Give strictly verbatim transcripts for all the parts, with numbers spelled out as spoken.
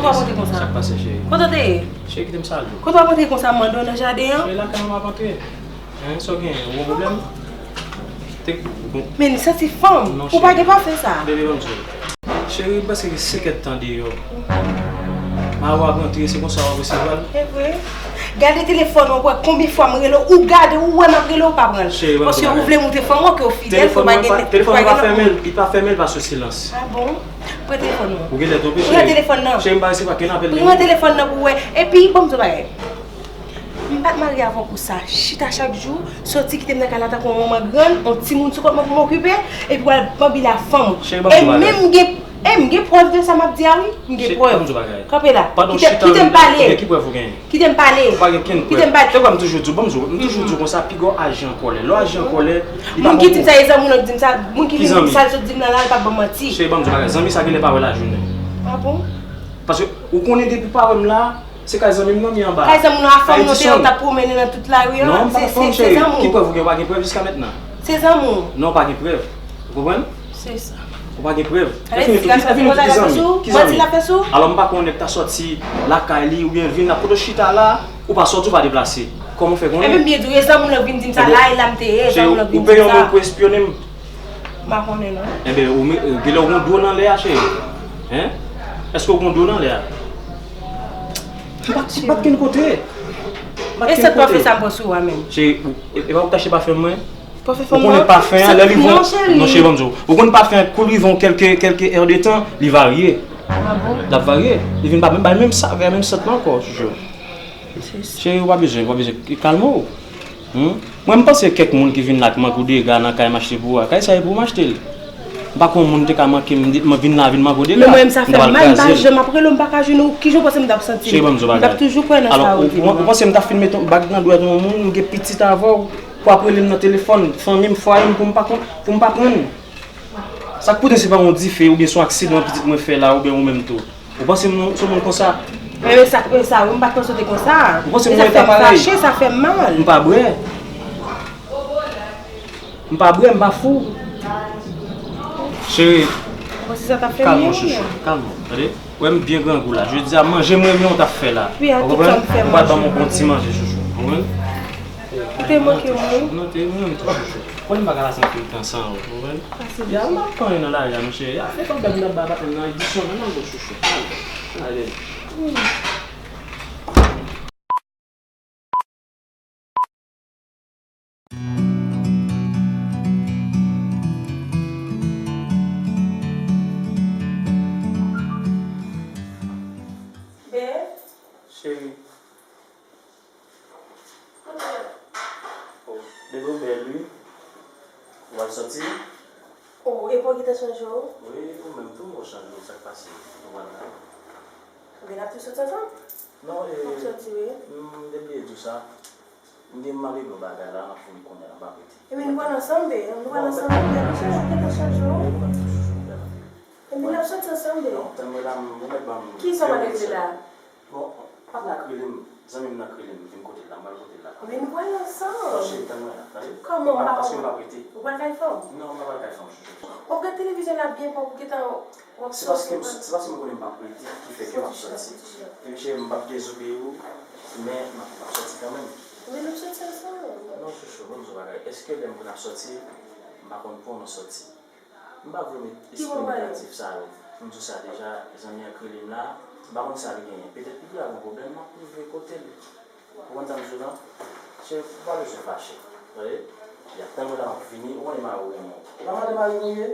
Kote w ap antre konsa? Sa k pase, cheri? Kote w te ye? Cheri, kite m salye w. Kote w ap antre konsa, m mande w nan jaden an? Cheri, lakay mwen m ap antre. Hein, sa w genyen? Ou gen pwoblèm? Te, bon. Men li santi fanm. Non, cheri. Ou pa gen pafen sa. Bebe, ban m di w. Cheri, prèske gen senk èdtan deyò. Mayo ap rantre, se konsa w ap resevwa l? E vre. Gade telefòn ou, wè konbyen fwa m rele w, ou gade, ou wè m ap rele w, ou pa pran l. Cheri, ban m di w bagay. Paske ou vle montre fanm ou ke ou fidèl, ke ou pa gen, ou pa gen lòt moun. Telefòn mwen pa fèmen, li pa fèmen, li pa sou silans. Ah bon? Pran telefòn nan. Ou genlè twonpe, cheri. Pran telefòn nan. Cheri, m pa resevwa kenn apèl de ou. Pran telefòn nan pou w wè. Epi, ban m di w bagay. M pa t marye avè w pou sa. Chita chak jou, soti kite m nan kay la tankou yon manman grann, yon timoun sou kont mwen pou m okipe, epi w al banbile ak fanm ou. Cheri, ban m di w bagay. E menm gen, e m gen prèv de sa m ap di a wi. M gen prèv. Cheri, ban m di w bagay. Kanpe la. Pandan w chita nan kay la, ki prèv ou genyen? Kite m pale. Ou pa gen kenn prèv. Kite m pale. Se vre, m toujou di w, ban m di w, m toujou di w konsa, piga w aji an kòlè. Lè w aji an kòlè, li pa bon pou ou. Moun ki di m sa, e zanmi w nan ki di m sa. Moun ki vin di m sa, li sot di m nan la, li pa ban m manti. Cheri, ban m di w bagay. Zanmi sa genlè pa wè lajounen. Ah bon? Paske ou konnen depi w pa wè m la, se kay zanmi m nan m ye anba. Kay zanmi w nan, a fanm ou te ye, ou t ap pwomennen nan tout lari an. Non, m pa t ap fanm, cheri. Ki prèv ou gen? Ou pa gen prèv jiska mentnan? Se zanmi w. Non, ou pa gen prèv. Ou konprann? Se sa. Ou pa gen prèv. E fini tou, e fini tou, ki zanmi? Ki zanmi? Alò, m pa konnen nèg ta sòti lakay li oubyen vin la, kote w chita la, ou pa sòti, ou pa deplase. Kòman w fè konnen? Ebyen, m byen di w, e zanmi w nan vin di m sa, la, e la m te ye, zanmi w nan vin di m sa. Ou peye yon moun pou espyone m? M pa konnen, non. Ebyen, ou me-, genlè w gen dlo nan lè a, cheri. Hein? Èske w gen dlo nan lè a? M pa, m pa t kenn kote. M pa t kenn kote. E sèt pafè sa m pran sou ou a menm? Cheri, ou, e, e pa ou k t achte pafè mwen? Pafè fanm nan? Ou konnen pafen an, lè li bon. Non, cheri. Non, cheri, ban m di w. Ou konnen pafen an, kou l rive yon kèlke, kèlke è de tan, li varye. Ah bon? L ap varye. Li vin pa menm bay menm savè, menm sant la ankò, chouchou. Cheri, ou pa bezwen, ou pa bezwen. Kalme w. Hmm? Mwen, m panse kèk moun ki vin la, k manke w dega nan kay m achte pou ou a. Kay sa, e pou ou m achte l. M pa kwè yon moun te ka manke m, m vin la, vin manke w dega. Men mwen, sa fè m mal, m pa janm ap rele w, m pa ka jwenn ou. Kijan w panse m t ap santi m? Cheri, ban m di w bagay. M t ap toujou kwè nan sa ou di m nan. Ou panse m t ap fin mete yon bag nan dwèt yon moun, m gen pitit avè w, pou w ap rele m nan telefòn, fanmi m, fwaye m, pou m pa kon-, pou m pa pran l? Sa k pote se pa yon dife oubyen se yon aksidan pitit mwen fè la oubyen ou menm tou? Ou panse m se yon moun konsa? Men, men sa, men sa, wi, m pa t panse w te konsa. Ou panse m yon eta parèy? Sa fè m fache, sa fè m mal. M pa bwè. M pa bwè, m pa fou. Cheri, kalme w, chouchou. Kalme w, tande? Ou wè m byen grangou la. Jodi a, manje m renmen w t ap fè la. Ou konprann? Ou pral ban m yon bon ti manje, chouchou. Ou konprann? Ou te manke m, wi. Non, te renmen m tou, chouchou. Ou konnen m pa ka pase anpil tan san ou, ou konprann? Pase byen. Ya, m pa fè anyen nan lari a, monchè. Ya, fè kòb dab m t ap bay patnè m nan, li disyone nan men m, chouchou. Ale. Bè. Cheri. Oh, bebe, ou bèl, wi. Ou pral sòti? Oh, epi w gentan chanje w? Wi, ou menm tou, ou chanje w, sa k pase? Ou pral la? Ou gen ap tou sòti ansanm? Non, e, m te bliye di w sa. M gen, m ale gen yon bagay la, m ap fini kounye a la, m pa prete. Ebyen, nou pral ansanm, be. Nou pral ansanm, be. Ou gentan chanje w. Ebyen, n ap sòti ansanm, be. Non, tann mwen la, m, ou mèt ban m. Kisa w pral regle la? Bon, patnè a k rele m, zanmi m nan k rele m, vin kote l la, m pral kote l la. Men nou pral ansanm. Non, cheri, tann mwen la, tande? Kòman m pa konprann? Paske m pa prete. Ou pral kay fanm? Non, m pa pral kay fanm, chouchou. W ap gad televizyon la byen pwòp, ou gentan, w ap sòti. Se paske m, se paske m konnen m pa prete ki fè ke m ap sòti. Epi cheri, m p ap dezobeyi w, men m ap, m ap sòti kanmenm. Men n ap sòti ansanm. Non, chouchou, ban m di w bagay. Èske lè m konn ap sòti, m pa konn pran w nan sòti? M pa vle w met espri negatif sa yo. M di w sa deja, zanmi an k rele m la, m pa konn sa l genyen. Petèt li la gen pwoblèm, m ap rive kote l. Ou konn sa m di w lan? Cheri, ou pa bezwen fache. Tande? Y ap tann mwen la, m ap vini. Ou konnen mari w renmen w. E pa madan mari w ou ye?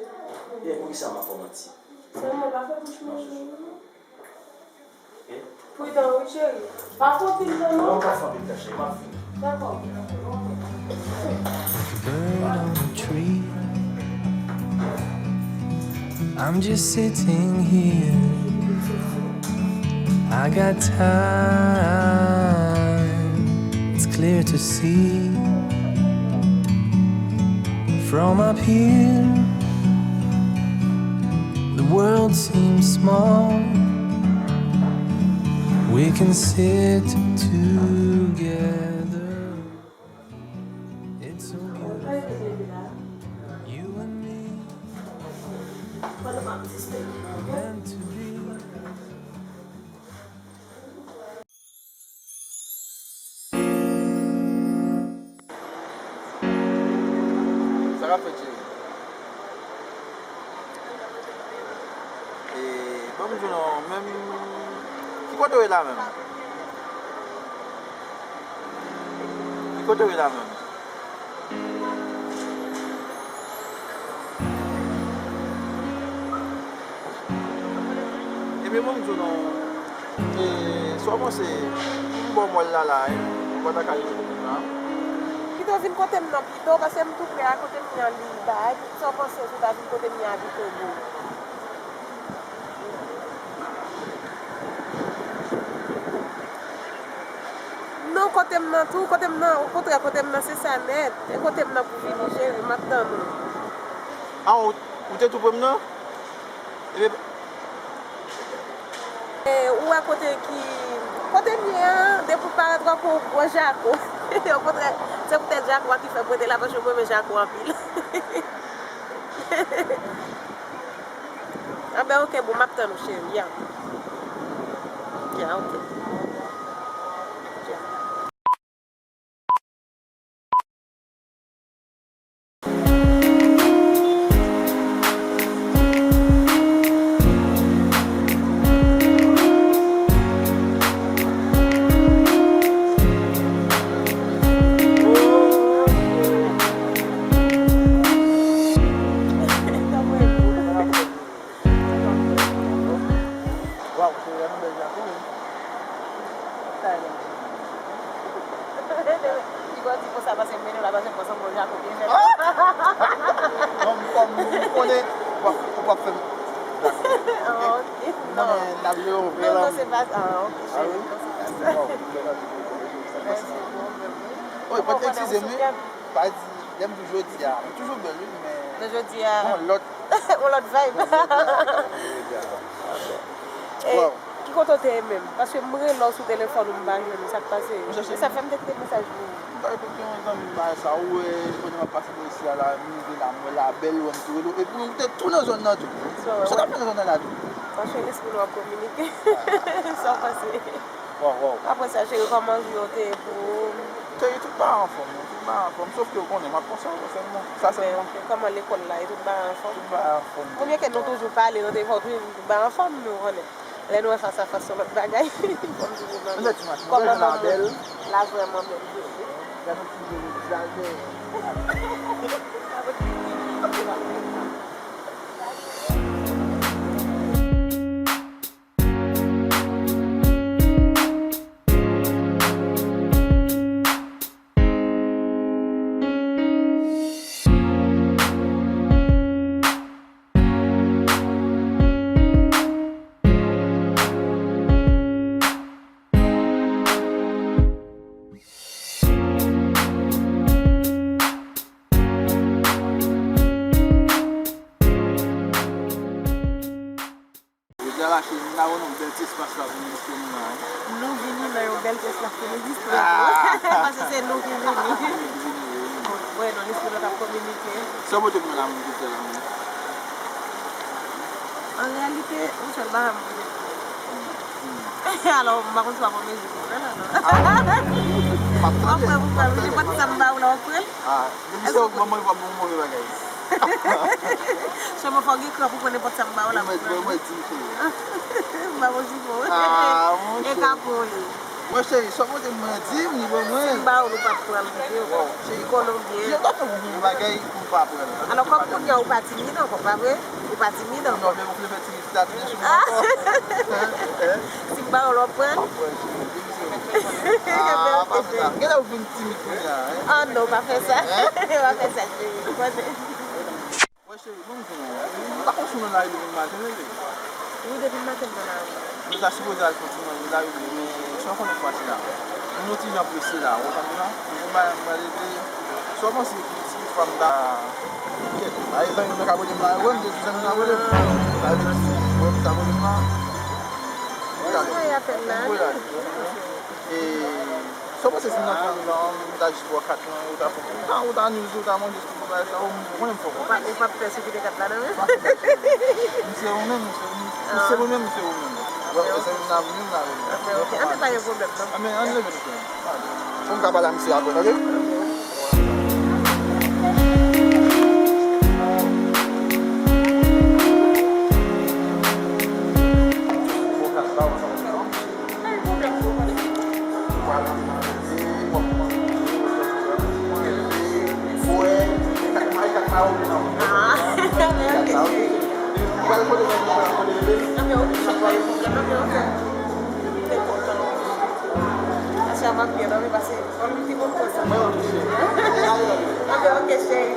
E poukisa m ap fè w manti? Sèlman pa fè bouch mwen. Non, chouchou. Pridan wi, cheri. Pa fè anpil tan, non. Non, pa fè anpil tan, cheri. M ap vini. Dakò. Like a bird on a tree. I'm just sitting here. I got time. It's clear to see. From up here, the world seems small. We can sit together. It's so beautiful. You and me. Meant to be. Sa k ap fèt, cheri? E, ban m di w non, menm, ki kote w ye la menm? Ki kote w ye la menm? Ebyen, ban m di w non. E, sa w panse? M ba w mòl la la, wi. Ou pa ta ka rete kote m nan? Pito vin kote m nan pito, paske m tou pre a kote m ye an li bay. Sa w panse si w ta vin kote m ye a pito, boo? Non, kote m nan tou, kote m nan, okontrè, kote m nan se sa nèt. E kote m nan pou vini, cheri, m ap tann ou. A, ou, ou te tou pre m nan? Ebyen, E, ou wè kote ki, kote m ye an, depi w parèt w ap wè yon gwo jako. Okontrè, se poutèt jako a ki fè m rete la, paske mwen renmen jako anpil. Anben, oke, boo, m ap tann ou, cheri, ya. Ya, oke. Waw, cheri, ann bèl jako wi. Sa e lè m di. Li pa di konsa paske m mennen w la, paske m panse w gon jako byen fèt. Non, m kòm m konnen w ap, w ap fè m. Ah, ok. M konnen n ap jere w vrè lanmou. Non, non, se pa, ah, ok, cheri, non, se pa sa. Mèsi, bon, mèsi. Wi, pa t eskize m wi. Pa di, lè m di w jodi a, m toujou bèl wi, men. Men jodi a. Yon lòt Yon lòt vibe. E, ki kote w te ye menm? Paske m rele w sou telefòn ou m pa jwenn ou, sa k pase? E sa fè m te kite mesaj pou ou. M ta reponn yon zanmi m bagay sa, ou wè, kote m ap pase bò isi a la, m rive la, m wè la bèl, ou wè m tou rele w. Epi ou te tou nan zòn nan tou. Sa w t ap fè nan zòn nan la tou? Paske lespri nou ap kominike. Sa w panse? Waw, waw. Apre sa, cheri, kòman jou yo te ye pou ou? Cheri, tout bagay anfòm, wi, tout bagay anfòm. Sof ke ou konnen, m ap konsève w sèlman. Sa sèlman. Men, ok, kòman lekòl la ye? Tout bagay anfòm? Tout bagay anfòm. Konbyen ke nou toujou pale nan telefòn, tout bagay anfòm, nou konnen. Lè nou wè fas a fas, se yon lòt bagay. Kòm toujou, manmi. Lè ti machin, kòman manman la vrèman bèl, wi. Gade yon ti bebe vizaje. Jodi a la, cheri, m ta renmen yon bèl ti espas la pou nou disponib la, wi. Nou vini nan yon bèl ti espas pou nou disponib. Ah! Paske se nou ki vini. Nou ki vini, wi. Bon, wè, non, lespri nou t ap kominike. Sa w pote pou mwen la, mwen, ki fè la, mwen? An reyalite, yon sèl bagay mwen pote pou ou. Alò, m pa konn si w ap wè mezi pou mwen la, non. Ah, wi. M ap tande. W ap wè pou mwen, nenpòt sa m ba ou la, w ap pran l? Ah, depi se ou k ban mwen, w ap ban m move bagay. Sèlman fò w gen kran pou pran nenpòt sa m ba w la pou pran. Mwen, mwen, di m, cheri. M pa bon jifon. Ah, mon cheri. E kapon li. Mwen, cheri, sa w pote m, mwen, di m, li ban mwen. Si m ba w l, ou p ap pran l, kite w. Bon, cheri, m konnen w byen. Yo ta fè yon bagay pou m pa pran l. Alò, kòm kounye a ou pa timid ankò, pa vre? Ou pa timid ankò. Non, men ou vle fè timid. Sa tounen sou mwen ankò. Si m ba w l, w ap pran? M ap pran, cheri. Di m, cheri. Ah, pa fè sa. Genlè ou vin timid kounye a, hein? Oh non, pa fè sa. Hein? Pa fè sa, cheri. Ou konnen. Wè, cheri, bon, m di w, m pa konn si w nan lari depi maten, bebe. Wi, depi maten m nan lari. Nou ta sipoze al fè yon ti manje lari, men sa w konnen fwa sila. Moun yon ti jan prese la, ou konprann sa? Mwen, mwen, mwen, mwen, sa w panse? Ti fanm ta. Kèt, pa gen zanmi m nan k abone m la, wè m te di zanmi m abone m. Sa vle di, wè m t abone m la. Mwen voye apèl la, wi. E, sa w panse si m nan fanm nan, m ta jis bò kat lan, ou ta fè, ou ta, ou ta anniv, ou ta manje, tout bagay sa, ou konnen m fè kòb. Ou pa, ou p ap pèsekite kat la, non? M se ou menm, m se ou menm, m se ou menm, m se ou menm. Wè, wè, zanmi m nan, menm la, menm. Anben, ok. Anben, pa gen pwoblèm, non. Anben, ann leve nou fè. Pou m ka pale a misye apre, oke? Sa m ap byen dòmi pase yon ti bon konsa. Anben, ok, cheri.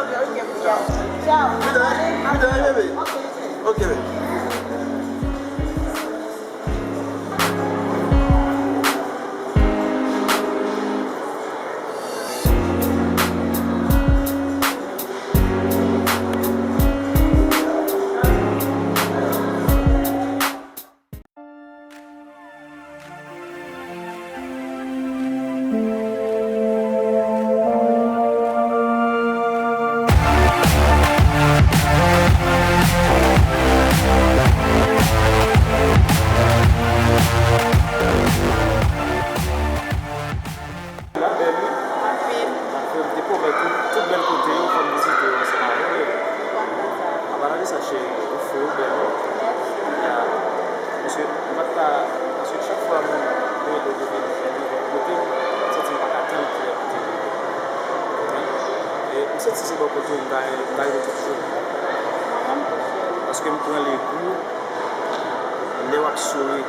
Anben, ok, bouya. Tchao. Bebe. Ok, bebe. La bèl, wi. Anpil. Anpil. M te pwomèt ou tout bèl kote yo, fò m vizite yo ansanm avè w, bebe. An palan de sa, cheri, ou fre, ou bèl, wi. Mèsi. Ya. Paske m pa t ka, paske chak fwa m rele w pou vin fè yon kote, m santi m pa ka tann kilè pou te rive. Konprann? E m santi se bò kote w m ta, m ta rete tout jounen. Mwen menm tou, cheri. Paske m pran legou lè w ap souri.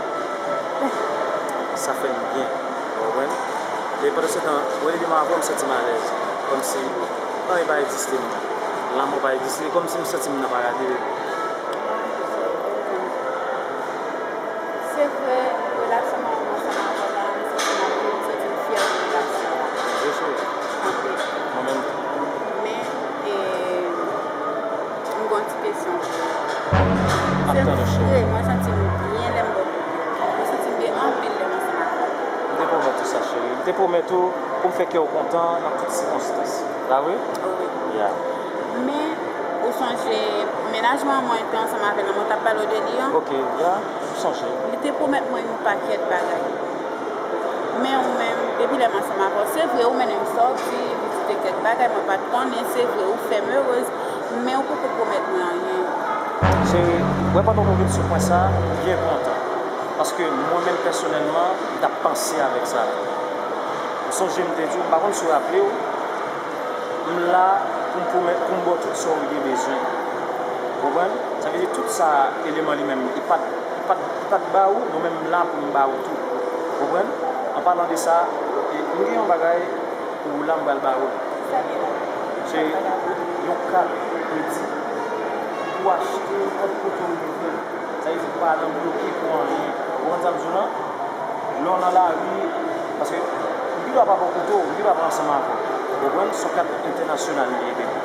Sa fè m byen. Ou konprann? E pandan se tan, mwen li menm avè w, m santi m alèz. Kòmsi anyen pa egziste, non. Lanmò pa egziste. Kòmsi m santi m nan paradi, bebe. Se vre, relasyon mwen ansanm avè w la, m santi m ap byen, m santi m fyè de relasyon an. Byen si. Anpil. Mwen menm tou. Men, e, m gen yon ti kesyon pou ou. M ap tann ou, cheri. Se vre, mwen santi m byen lè m bò kote w. Mwen santi m byen anpil lè m ansanm avè w. M te pwomèt ou sa, cheri. M te pwomèt ou pou m fè kè w kontan nan tout sikonstans. Pa vre? Wi. Ya. Men, ou sonje mennaj mwen an mwen te ansanm avè l lan, mwen t ap pale w de li an? Ok, ya, m sonje. Li te pwomèt mwen yon pakèt bagay. Men ou menm, depi lè m ansanm avè w, se vre, ou mennen m sòti, vizite kèk bagay, mwen pa t konnen, se vre, ou fè m erez, men ou poko pwomèt mwen anyen. Cheri, ou wè pandan w vin sou pwen sa, m byen kontan. Paske mwen menm pèsonèlman, m t ap panse avèk sa. M sonje m te di w, m pa konn si w raple w, m la pou m pwomèt, pou m ba w tout sa w gen bezwen. Ou konprann? Sa vle di tout sa eleman li menm, li pa t, li pa t, li pa t ba ou, mwen menm m la pou m ba ou tou. Ou konprann? An palan de sa, e, m gen yon bagay pou ou la, m pral ba ou l. Sa gen la? Se yon kat kredi pou achte nenpòt kote ou rive. Sa vle di ou pa nan bloke pou anyen. Ou konprann sa m di w lan? Lè w nan lari, paske m pi dwa pa bò kote w, m pi dwa pa ansanm avè w. Ou konprann? Se yon kat entènasyonal li ye, bebe.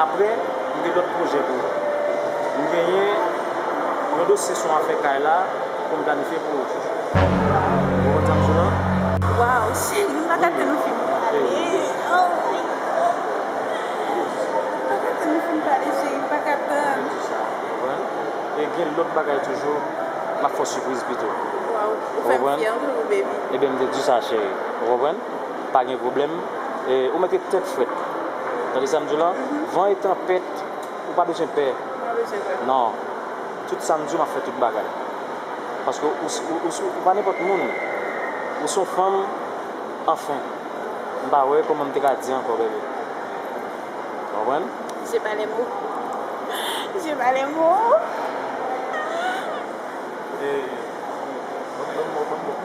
Apre, m gen lòt pwojè pou ou. M genyen yon dosye sou afè kay la pou m planifye pou ou. Ou konprann sa m di w lan? Waw, cheri, m pa ka tann ou fin pale. Oh my God. M pa ka tann ou fin pale, cheri, m pa ka tann. Ou konprann? E gen lòt bagay toujou, m ap fè w sipriz pito. Waw, ou fè m fyè toujou, baby. Ebyen, m te di w sa, cheri. Ou konprann? Pa gen pwoblèm. E, ou mèt ret tèt frèt. Tande sa m di w la? Van e tanpèt, ou pa bezwen pè. Pa bezwen pè. Non. Tout sa m di w, m ap fè tout bagay. Paske ou, ou, ou, ou pa nenpòt moun. Ou se yon fanm, anfen. M pa wè kòman m te ka di ankò, bebe. Ou konprann? Je bats les mots. Je bats les mots. E, ban m, ban m, ban m, ban m.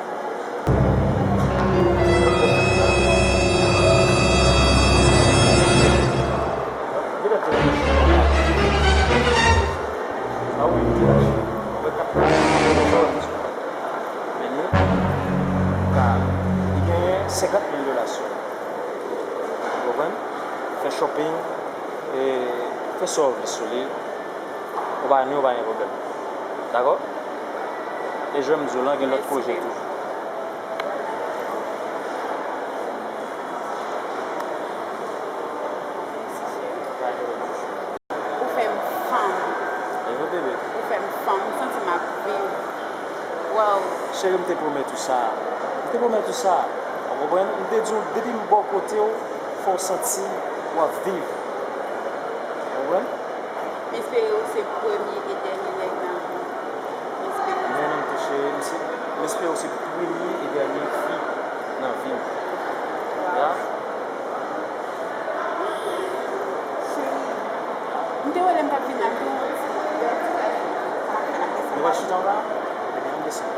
Men nou ka, li genyen senkant mil dola sou li. Ou konprann? Fè shopping, e, fè sa w vle sou li. Ou pa ni, ou pa gen pwoblèm. Dakò? E jan m di w lan, gen lòt pwoje tou. Ou fè m fanm. Ou fè m fanm. M santi m ap viv. Waw. Cheri, m te pwomèt ou sa. M te pwomèt ou sa. Ou konprann? M te di w, depi m bò kote w, fò w santi w ap viv. Ou konprann? M espere w se premye e dènye nèg nan vi m. M espere sa. Mwen menm tou, cheri, m se, m espere w se premye e dènye fi nan vi m. Ya. Cheri, m te wè lè m t ap vin la, m te wè yon ti, yon ti kay. Nou va chita anba? Ebyen, ann desann.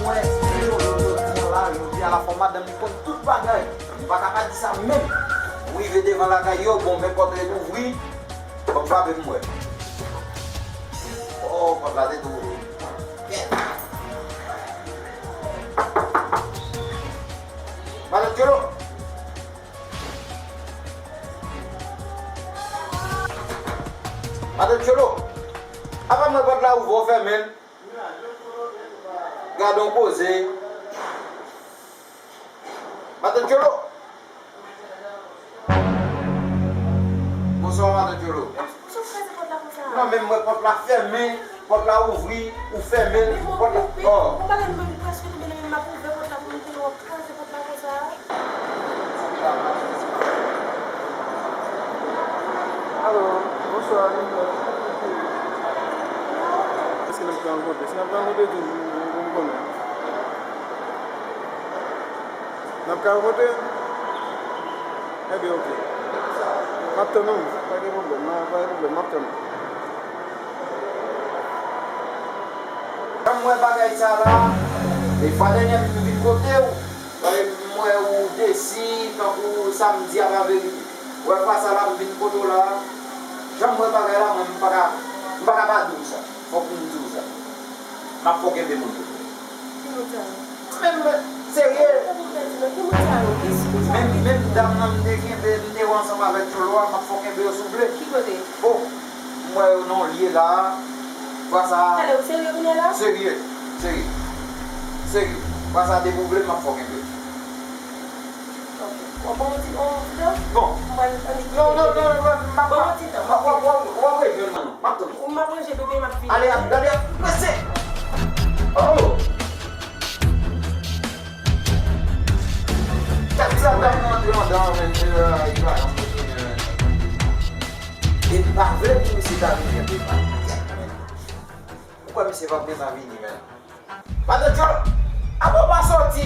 Mwen, jodi a la fò madanm li konn tout bagay. M pa ka pa di sa menm. M rive devan lakay yo, bon, men pòt la te ouvri. Bon, frape m wè. Oh, pòt la te tou ouvri. Madan Tcholo! Madan Tcholo! Apa m wè pòt la ouvè, w fèmen l? Gade yon koze. Madan Tcholo! Bonswa, Madan Tcholo. Poukisa w kraze pòt la konsa? Non, men m wè pòt la fèmen, pòt la ouvri, ou fèmen l, pòt la. Oh. Bon bagay, mwen menm prèske tonbe nan men m, m ap ouvè pòt la pou m vini, w ap kraze pòt la konsa. Alo, bonswa. Èske n ap ka rankontre? Si n ap ka rankontre, di m, pou m konnen. N ap ka rankontre? Ebyen, oke. M ap tann ou. Pa gen pwoblèm, non, pa gen pwoblèm, m ap tann ou. Jan m wè bagay sa la, e fwa dènyè m vin kote w, e m wè ou desi, tankou sa m di a pa verite. Ou wè fwa sa la m vin kote w la, jan m wè bagay la, mwen m pa ka, m pa ka pa di w sa. Fòk m di w sa. M ap fè w kenbe moun yo. Ki moun sa yo? Men, men, serye. Ki moun sa yo? Ki moun sa yo? Ki moun sa yo? Menm, menm dam nan m te kenbe, m te wè ansanm avèk Tcholo a, m ap fè w kenbe yo souple. Ki kote? Oh, m wè yo nan yon lye la. Fwa sa. Tande, ou serye kounye a la? Serye, serye. Serye. Fwa sa depi w vle, m ap fè w kenbe. Ok. W ap ban m yon ti, yon ti tan? Bon. Mwen, annik. Non, non, non, non, m ap. Ban m yon ti tan. W ap, w ap, w ap, w ap rejwenn mwen, non. M ap tann ou. Ou m ap ranje bebe, m ap vini. Ale, ap, gade, ap prese. Oh! Gad sa dam nan antre anndan, men, men, li pa janm retounen, men. E m pa vle pou misye ta vin kenbe m. Ou kwè misye p ap gentan vini, men. Madan Tcholo, apa w pa soti?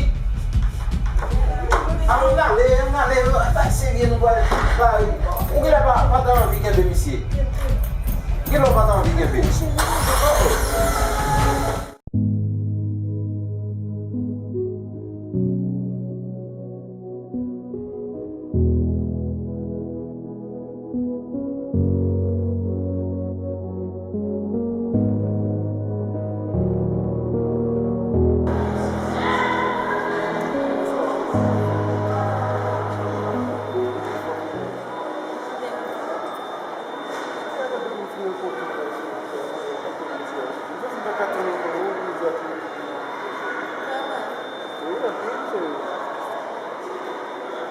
Apa ann ale, ann ale, bay serye nou pral bay. Ou genlè pa, pa ta anvi kenbe misye. Genlè w pa ta anvi kenbe.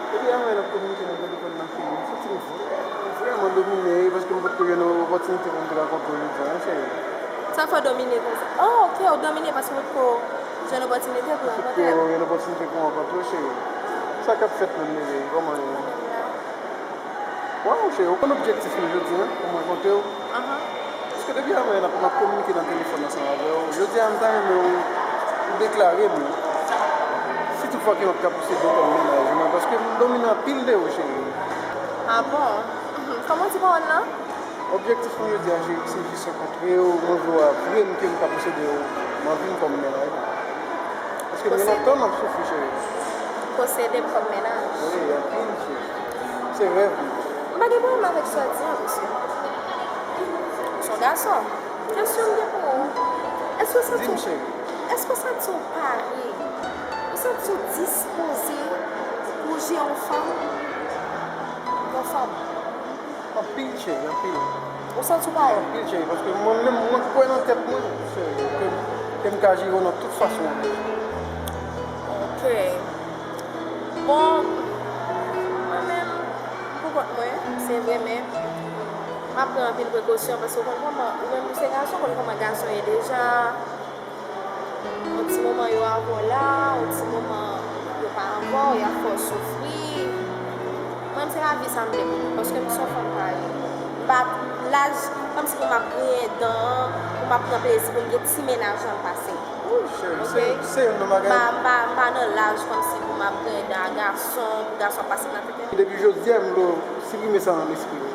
Epi a mwen ap kominike nan telefòn nan, cheri. M santi m vrèman domine, wi, paske m potko jwenn opòtinite pou m te rankontre w jodi a, wi, cheri. Sa fè w domine konsa? Oh, ok, w domine paske w potko jwenn opòtinite pou w rankontre m. Potko jwenn opòtinite pou m rankontre w, cheri. Sa k ap fèt menm, bebe? Kòman w ye? Waw, cheri, ou konn objektif mwen jodi a, pou m rankontre w? Paske depi a mwen n ap, n ap kominike nan telefòn ansanm avè w. Jodi a, m ta renmen w, ou deklare m. Si tout fwa ke m ap ka posede w kòm mennaj mwen, paske m domine anpil de ou, cheri. Ah bon? Mhm. Kòman w di pawòl lan? Objektif mwen jodi a, cheri, se jis rankontre w, mwen vle w avwe m ke m ka posede w, m anvi w kòm mennaj mwen. Paske m gen lontan m ap soufri, cheri. Posede m kòm mennaj? Wi, anpil, cheri. Se rèv mwen. M pa gen pwoblèm avèk sa w di an, mesye. Ou se yon gason. Kesyon m gen pou ou, èske w santi w, èske w santi w pare? Ou santi w dispoze pou w jere yon fanm? Yon fanm? Anpil, cheri, anpil. Ou santi w pare? Anpil, cheri, paske mwen menm, mwen kwè nan tèt mwen, cheri, ke, ke m ka jere w nan tout fason. Ok. Bon, mwen menm, m pou kont mwen, se vre, men m ap pran anpil prekosyon, paske w konn kòman, ou menm ou se gason, w konn kòman gason ye deja. Yon ti moman yo avè w la, yon ti moman yo pa avè w, y ap fè w soufri. Mwen, se pa vi sa m vle pou nou, paske m se yon fanm kare. M pa laj kòmsi pou m ap griyen dan, pou m ap pran plezi pou m gen ti mennaj nan pase. Wi, cheri, se, se youn nan bagay. M pa, m pa, m pa nan laj kòmsi pou m ap griyen dan a gason, pou gason ap pase nan tete m. Depi jodi a, m vle w siprime sa nan lespri w.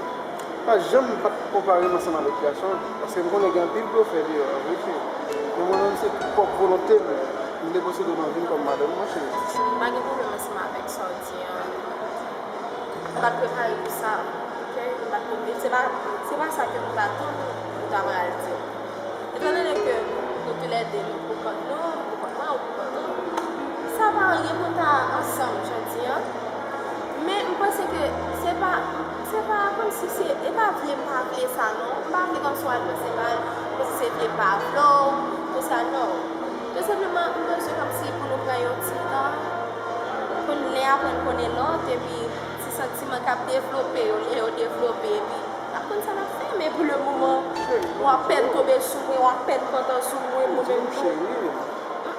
Pa janm pa t konpare m ansanm avèk gason, paske m konnen gen anpil blofè deyò a, vre, cheri. Men mwen menm, se pwòp volonte m, m te posede w nan vi m kòm madanm mwen, cheri. M pa gen pwoblèm ansanm avèk sa w di an. M pa t prepare pou sa, ok? M pa t prepare. Se pa, se pa sa ke m t atann ou ta pral di. Etandone ke nou toulède, nou pou kont nou, m pou kont mwen, ou pou kont ou, sa pa anyen pou n ta ansanm jodi an. Men m panse ke se pa, se pa kòmsi se, e pa vle m pa vle sa non. M pa vle kòmsi w al panse mal, panse se vle m pa vle w, konsa non. Tou senpleman, m bezwen kòmsi pou nou pran yon ti tan, pou n lè aprann konnen lòt, epi ti santiman k ap devlope yo, lè yo devlope, epi n ap konn sa n ap fè, men pou le moman, w apèn tonbe sou mwen, w apèn kontan sou mwen, mwen menm tou. Cheri,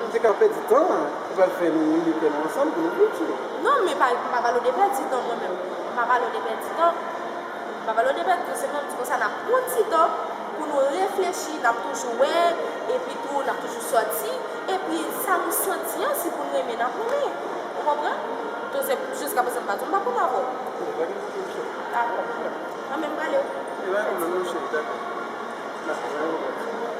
m te ka pèdi tan an, pou pral fè nou ini kè nou ansanm pou nou viv, cheri. Non, men pa, m pa pale w de pèdi tan, mwen menm. M pa pale w de pèdi tan. M pa pale w de pèdi tan, se mwen m di konsa, n ap pran ti tan pou nou reflechi, n ap toujou wè, epi tou, n ap toujou sòti, epi sa nou santi an, si pou n renmen, n ap renmen. Ou konprann? Tou se jiska prezan m pa di w m pa konn avè w. Dakò. Mwen menm m prale wi. E pa yon pwoblèm non cheri, dakò. Dakò, pa gen pwoblèm.